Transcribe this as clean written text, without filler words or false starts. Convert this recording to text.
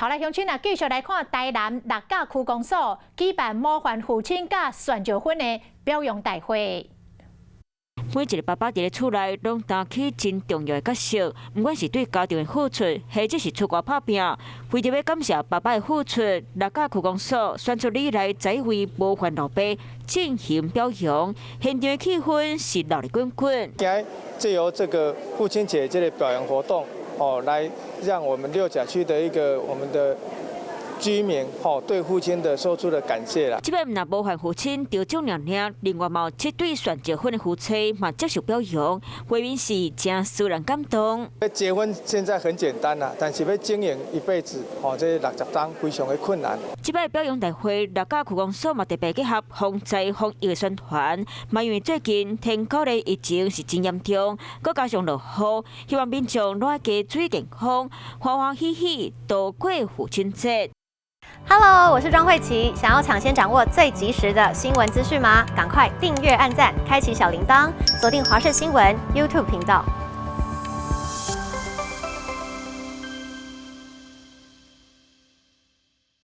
好來，鄉親啊，繼續來看台南六甲區公所舉辦模範父親佮旋石粉的表揚大會。每一个爸爸佇咧厝內，攏擔起真重要的角色，毋管是對家庭的付出，或者是出外拍拚。為著欲感謝爸爸的付出，六甲區公所選出里內11位模範老爸進行表揚，現場的氣氛是熱熱滾滾。今日藉由這個父親節這個表揚活動，哦，來讓我們六甲區的一個我們的居民吼對父親的說出了感謝啦。這擺毋但模範父親得獎爾爾，另外嘛有七對旋石粉的夫妻嘛接受表揚，畫面是誠使人感動。結婚現在很簡單啦，但是欲經營一輩子，吼，這60冬非常的困難。這擺表揚大會，六甲區公所嘛特別結合防災防疫的宣傳，嘛因為最近天狗的疫情是真嚴重，閣加上落雨，希望民眾攏愛加注意健康，歡歡喜喜度過父親節。 Hello，我是莊慧琪。想要搶先掌握最及時的新聞資訊嗎？趕快訂閱、按讚、開啟小鈴鐺，鎖定華視新聞 YouTube 頻道。